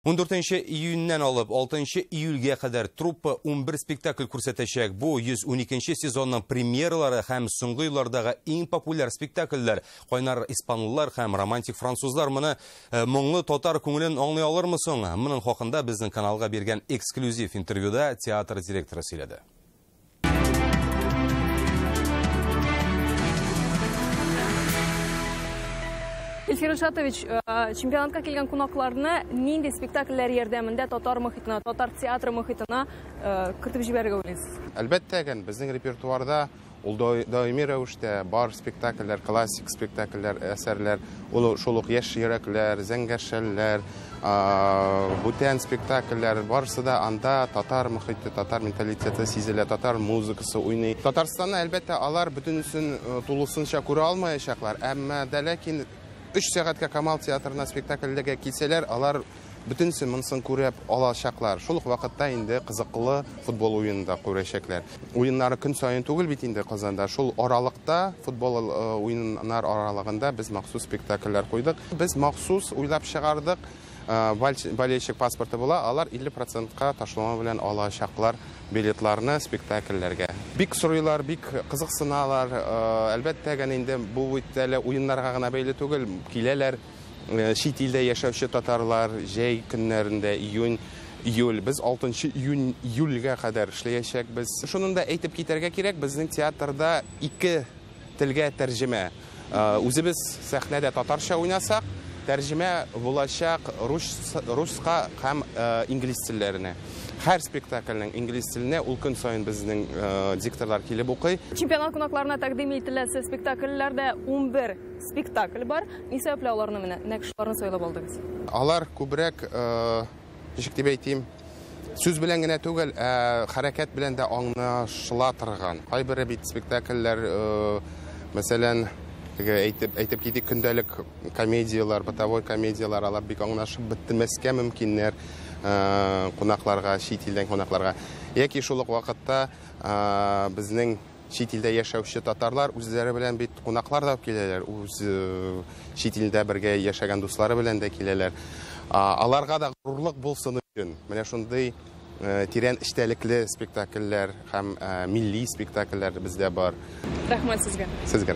14 июньнән алып 6 июльгә кадәр труппа 11 спектакль күрсәтәчәк. Бу 112 сезонның премьералары һәм соңгы еллардагы иң популяр спектакльләр. Кайнар испанлылар һәм романтик французлар моны моңлы татар күңелен аңлый алырмы соң? Моның хакында безнең каналга биргән эксклюзив интервьюда театр директоры сөйләде. Илфир Илшатович, чемпионатка килгән кунакларны нинди спектакльләр ярдәмендә татар мохитына, татар театры мохитына кертеп җибәрергә уйлыйсыз? Әлбәттә, безнең репертуарда ул даими рәвештә бар спектакльләр, классик спектакльләр, әсәрләр, ул шул ук Яшь йөрәкләр, Зәңгәр шәлләр, бүтән спектакльләр, барысы да анда татар мохите, татар менталитеты сизелә, татар музыкасы уйный. Татарстанны, әлбәттә, алар бөтенесен тулысынча күрә алмаячаклар, әмма дә ләкин 3 сәгатькә Камал театрына спектакльләргә килсәләр, алар бөтенесен монысын күреп алачаклар. Шул ук вакытта инде кызыклы футбол уенын да күрәчәкләр. Уеннары көн саен түгел бит инде Казанда. Шул аралыкта, футбол уеннар аралыгында без махсус спектакльләр куйдык. Без махсус уйлап чыгардык. Болельщик паспорты була, алар 50%-ка ташлама белән алачаклар билетларны спектакльләргә. Бик сорыйлар, бик кызыксыналар. Әлбәттә, инде бу бит әле уеннарга гына бәйле түгел, киләләр чит илдә яшәүче татарлар җәй көннәрендә, июнь, июль. Без 6 июнь, июльгә кадәр эшләячәкбез. Шуны да әйтеп китәргә кирәк, безнең театрда 2 телгә тәрҗемә. Үзебез сәхнәдә татарча уйнасак, тәрҗемә булачак руска һәм инглиз телләренә. Һәр спектакльнең инглиз теленә ул көн саен безнең дикторлар килеп укый. Чемпионат кунакларына тәкъдим ителәсе спектакльләрдә 11 спектакль бар. Ни сәбәпле аларны менә нәкъ шуларны сайлап алдыгыз? Алар күбрәк, ничек дип әйтим, сүз белән генә түгел, ә хәрәкәт белән дә аңлашыла торган. Кайбер бит спектакльләр, мәсәлән, теге әйтеп китик, көндәлек комедияләр, бытовой комедияләр, алар бик аңлашып бетмәскә мөмкиннәр, кунакларга, чит илдән кунакларга. Яки шул ук вакытта безнең чит илдә яшәүче татарлар үзләре белән бит кунаклар да алып киләләр, үз чит илдә бергә яшәгән дуслары белән дә киләләр. Аларга да горурлык булсын өчен менә шундый тирән эчтәлекле спектакльләр һәм милли спектакльләр бездә бар. Рәхмәт сезгә. Сезгә.